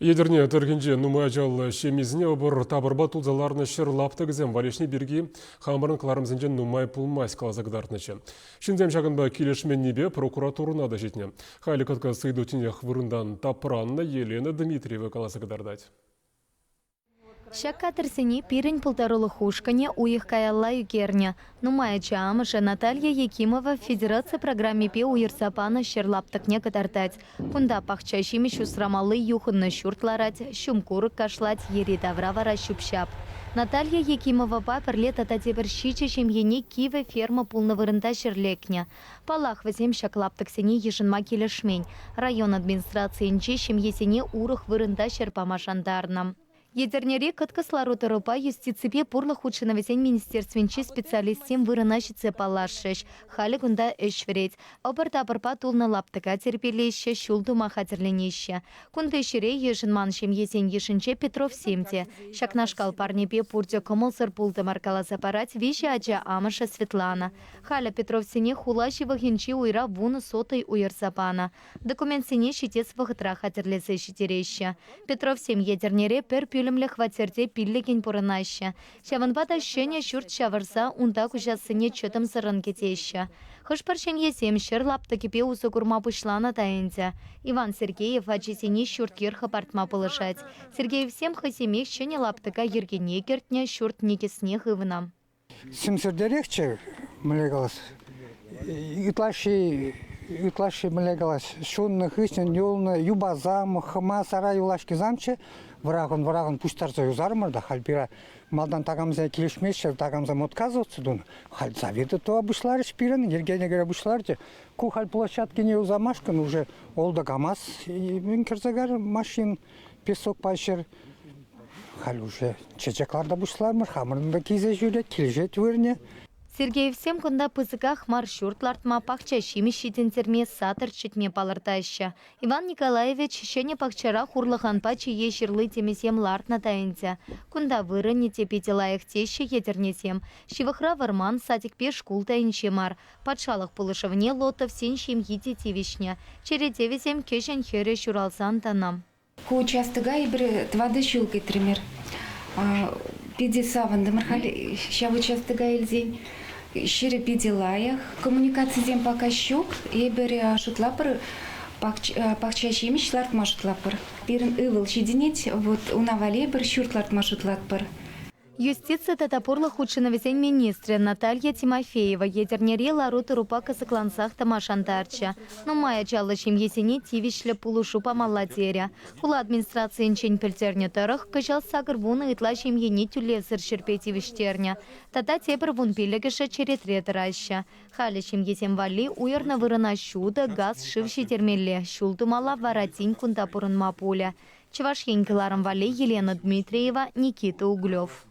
Етӗрне тӑрӑхӗнче нумай ачаллӑ ҫемьесене ӑпӑр-тапӑрпа тулса ларнӑ ҫӗр лаптӑкӗсем валеҫни пирки хамӑрӑн кӑларӑмсенчен нумай пулмасть каласа кӑтартнӑччӗ. Ҫынсем ҫакӑнпа килӗшменнипе прокуратурӑна та ҫитнӗ. Халӗ кӑткӑс ыйту тинех вырӑнтан тапраннӑ Елена Дмитриева каласа кӑтартать. Ҫак кадрсене пирӗн пултарулӑх ушкӑнӗ уйӑх каялла ӳкернӗ. Нумай ача амӑшӗ Наталья Якимова федераци программипе уйӑрса панӑ ҫӗр лаптӑкне кӑтартать. Кунта пахча ҫимӗҫ усрамалли юхӑннӑ ҫурт ларать, ҫум курӑк кашлать, йӗри-тавра вара ҫӳп-ҫап. Наталья Якимовапа пӗрле тата тепӗр ҫичӗ ҫемьене кивӗ ферма пулнӑ вырӑнта ҫӗр лекнӗ. Паллах, вӗсем ҫак лаптӑксене йышӑнма килӗшмен. Район администрацийӗнче ҫемьесене урӑх вырӑнта ҫӗр пама шантарнӑ. Етӗрнери кӑткӑс лару-тӑрупа юстиципе пурлӑх хутшӑнӑвӗсен министерствинчи специалистсем вырӑна ҫитсе паллашрӗҫ. Халӗ кунта ӗҫ вӗрет. Ӑпӑр-тапӑрпа тулнӑ лаптӑка тирпейлеҫҫӗ, ҫул тума хатӗрленеҫҫӗ. Кунти ҫӗре йышӑнман ҫемьесен йышӗнче Петровсем те. Ҫакнашкал парнепе пурте кӑмӑлсӑр пултӑмӑр, каласа парать виҫӗ ача амӑшӗ Светлана. Халӗ Петровсене хула ҫывӑхӗнчи уйра вунӑ сотӑй уйӑрса панӑ. Документсене ҫитес вӑхӑтра хатӗрлесе ҫитереҫҫӗ. Петровсем Етӗрнере пӗр пӳлӗмлӗ хваттерте пиллӗкӗн пурӑнаҫҫӗ. Ҫавӑнпа та ҫӗнӗ ҫурт ҫавӑрса унта куҫассине чӑтӑмсӑррӑн кӗтеҫҫӗ. Хӑш-пӗр ҫемьесем ҫӗр лаптӑкӗпе усӑ курма пуҫланӑ та ӗнтӗ. Иван Сергеев ачисене ҫурт-йӗр хӑпартма пулӑшать. Сергеевсем хӑйсемех ҫӗнӗ лаптӑка йӗркене кӗртнӗ, ҫурт никӗсне хывнӑ. Сӗмсӗртерехчӗ, мӗнле калас, ытлашши, ытлашши мӗнле калас, ҫуннӑ хыҫҫӑн юлнӑ юпасам, хӑма сарай юлашкисемччӗ. Вӑрахӑн-вӑрахӑн пуҫтарса юсарӑмӑр та халь пире малтан такамсем килӗшмеҫҫӗ, такамсем отказываться тунӑ. Халь заведа тума пуҫларӗҫ пирӗн, йӗркене кӗре пуҫларӗ. Ку халь площадкине юсамашкӑн уже олтӑ КАМАЗ кӗрсе кайрӗ машин, песокпа ҫӗр. Халь уже чечек ларта пуҫламӑш, хамӑрӑн та килсе ҫӳрет, килӗшет вырӑнӗ. Сергеевсем кунта пысӑках мар ҫурт лартма, пахча ҫимӗҫ ҫитӗнтерме, сад ӗрчетме палӑртаҫҫӗ. Иван Николаевич ҫӗнӗ пахчара хурлӑханпа чие ҫырли тӗмӗсем лартнӑ та ӗнтӗ. Кунта вырӑнӗ те питӗ лайӑх теҫҫӗ етӗрнесем. Ҫывӑхра вӑрман, садикпе шкул та инҫе мар. Патшалӑх пулӑшӑвне Лотовсен ҫемйи те тивӗҫнӗ. Черете вӗсем кӗҫӗн хӗрӗ ҫуралсан тӑнӑ. Ку участока эпир тӑватӑ ҫул кӗтрӗмӗр. Питӗ савӑнтӑмӑр халь ҫав участока илсен. Ҫӗрӗ питӗ лайӑх. Коммуникацисем пока ҫук. Эпир шутлатпӑр, пахча ҫимӗҫ лартма шутлатпӑр. Пирӗн ывӑл ҫитӗнет, вот уна валли эпир ҫурт лартма шутлатпӑр. Юстици тата пурлӑх хутшӑнӑвӗсен министрӗ Наталья Тимофеева Етӗрнери лару-тӑрупа кӑсӑклансах тӑма шантарчӗ. Нумай ачаллӑ ҫемьесене тивӗҫлӗ пулӑшу памалла терӗ. Хула администрацийӗнчен пӗлтернӗ тӑрӑх, кӑҫал 80 ытла ҫемьене тӳлевсӗр ҫӗрпе тивӗҫтернӗ. Тата тепӗр вунпиллӗкӗшӗ черетре тӑраҫҫӗ. Халӗ ҫемьесем валли уйӑрнӑ вырӑна ҫутӑ, газ, шыв ҫитермелле, ҫул тумалла вара тин кунта пурӑнма пулӗ. Чӑваш Ен кӑларӑм валли Елена Дмитриева, Никита Углев.